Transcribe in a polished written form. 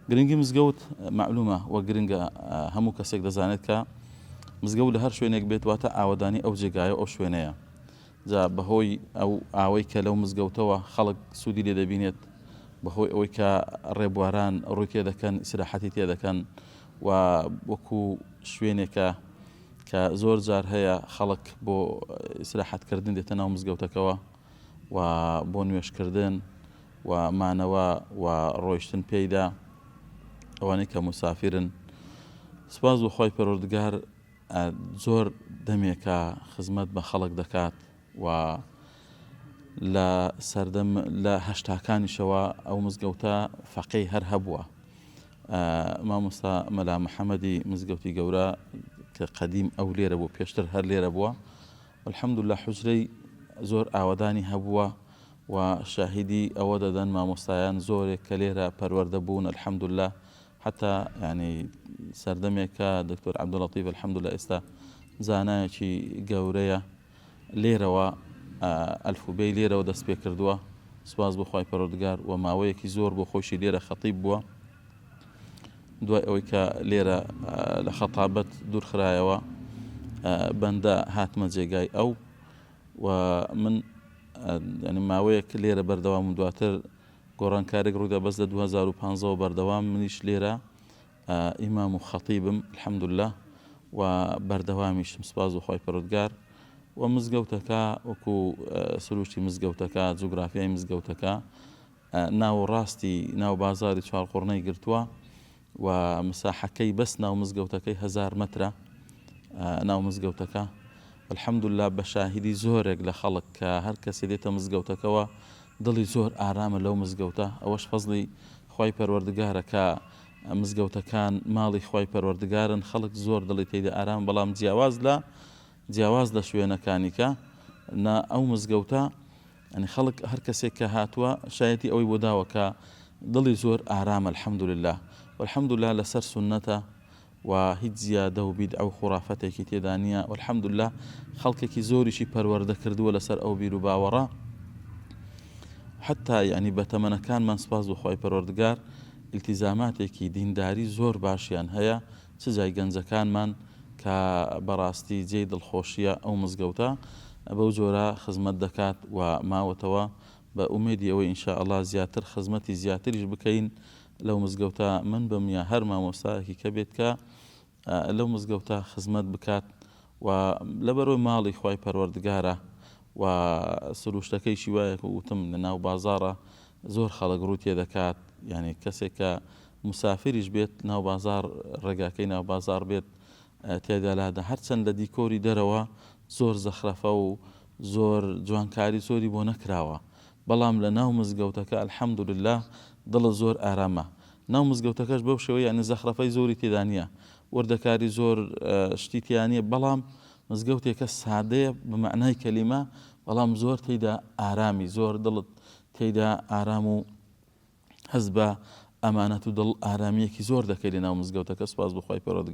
گرنگی مزگەوت مەعلومە و گرنگە هەموو کەسێک دەزانێت کە مزگەوت لە هەر شوێنێک بێت واتە ئاوەدانی ئەو جێگایە و ئەو شوێنەیە جا بەهۆی ئەو ئاوەی کە لەو مزگەوتەوە خەڵک سوودی لێ دەبینێت بەهۆی ئەوەی کە ڕێبواران ڕووی تێ دەکەن ئیسراحەتی تێ دەکەن و وەکو شوێنێکە کە زۆر جار هەیە خەڵک بۆ ئیسراحەتکردن دێتە ناو مزگەوتەکەوە و بۆ نوێژکردن و مانەوە و ڕۆیشتن پێیدا ئەوانەی کە موسافیرن سپاس بۆ خوای پەروەردگار زۆر دەمێکە خزمەت بە خەڵک دەکات و لە سەردەم لە هەشتاکانیشەوە ئەو مزگەوتە فەقێی هەر هەبووە مامۆستا مەلا محەممەدی مزگەوتی گەورە کە قەدیم ئەو لێرە بوو پێشتر هەر لێرە بووە الحمدللە حوجرەی زۆر ئاوەدانی هەبووە و شاهیدی ئەوە دەدەن مامۆستایان زۆرێک کە لێرە پەروەردە بوون الحمدللە حتا یعنی سەردەمێک کە دکتۆر عەبدولەتیف الحمدللە ئێستا زانایەکی گەورەیە لێرەوە ئەلفوبێی لێرەوە دەست پێ کردووە سوپاس بۆ خوای پەروەردگار و ماوەیەکی زۆر بۆ خۆشی لێرە خەتیب بووە دوای ئەوەی کە لێرە لە خەتابەت دوورخرایەوە بەندە هاتمە جێگای ئەو و من ینی ماوەیەک لێرە بەردەوام و دواتر گۆڕانکارێک ڕوودا بەس لە 2015 بەردەوام منیش لێرە ئیمام و خەتیبم الحمدلله و بەردەوامیشم سپاس بۆ خوای پەروەردگار و مزگەوتەکە وەکو سروشتی مزگەوتەکە جوگرافیای مزگەوتەکە ناوەڕاستی ناو بازاری چوارقوڕنەی گرتووە و مساحەکەی بەس ناو مزگەوتەکەی هەزار مەترە ناو مزگەوتەکە الحمدلله بە شاهیدی زۆرێک لە خەڵک کە هەر کەسێ دێتە مزگەوتەکەوە دڵی زۆر ئارامە لەو مزگەوتە ئەوەش فەزڵی خوای پەروەردگارە کە مزگەوتەکان ماڵی خوای پەروەردگارن خەڵک زۆر دڵی تێیدا ئارام بەڵام جیاواز لە جیاواز لە شوێنەکانیکە نا ئەو مزگەوتە یانی خەڵک هەر کەسێک کە هاتووە شایەتی ئەوەی بۆ داوە کە دڵی زۆر ئارامە الحمدللە والحمدللە لەسەر سوننەتە و هیچ زیادە و بیدعە و خوڕافەتێکی تێدا نییە والحمدللە خەڵکێکی زۆریشی پەروەردە کردووە لەسەر ئەو بیر و باوەڕە حتا یعنی بەتەمەنەکانمان سپاس بۆ خوای پەروەردگار ئیلتیزاماتێکی دینداری زۆر باشیان هەیە چ جای گەنجەکانمان کە بەڕاستی جێی دڵخۆشیە ئەو مزگەوتە بەو جۆرە خزمەت دەکات و ماوەتەوە بە ئومێدی ئەوەی ان شاء اللە زیاتر خزمەتی زیاتریش بکەین لەو مزگەوتە من بم یا هەر مامۆستایەکی کە بێت کە لەو مزگەوتە خزمەت بکات و لەبەرەوەی ماڵی خوای پەروەردگارە و سروشتەکەیشی وایە وتم لە ناو بازاڕە زۆر خەڵک ڕوو تێدەکات یعنی کەسێک کە موسافریش بێت ناو بازاڕ ڕێگاکەی ناو بازاڕ بێت تیایدا لادا هەرچەند لە دیکۆری دەرەوە زۆر زەخرەفە و زۆر جوانکاری زۆری بۆ نەکراوە بەڵام لە ناو مزگەوتەکە الحمدللە دڵت زۆر ئارامە ناو مزگەوتەکەش بەو شێوەیە یانی زەخرەفەی زۆری تێدا نییە وردەکاری زۆر شتی تیا نییە بەڵام مزگەوتێکە سادەیە بە مەعنای کەلیمە بەڵام زۆر تێیدا ئارامی زۆر دڵت تێیدا ئارام و هەست بە ئەمانەت و دڵ ئارامییەکی زۆر دەکەی لە ناو مزگەوتەکە سوپاس بۆ خوای پەروەردگار.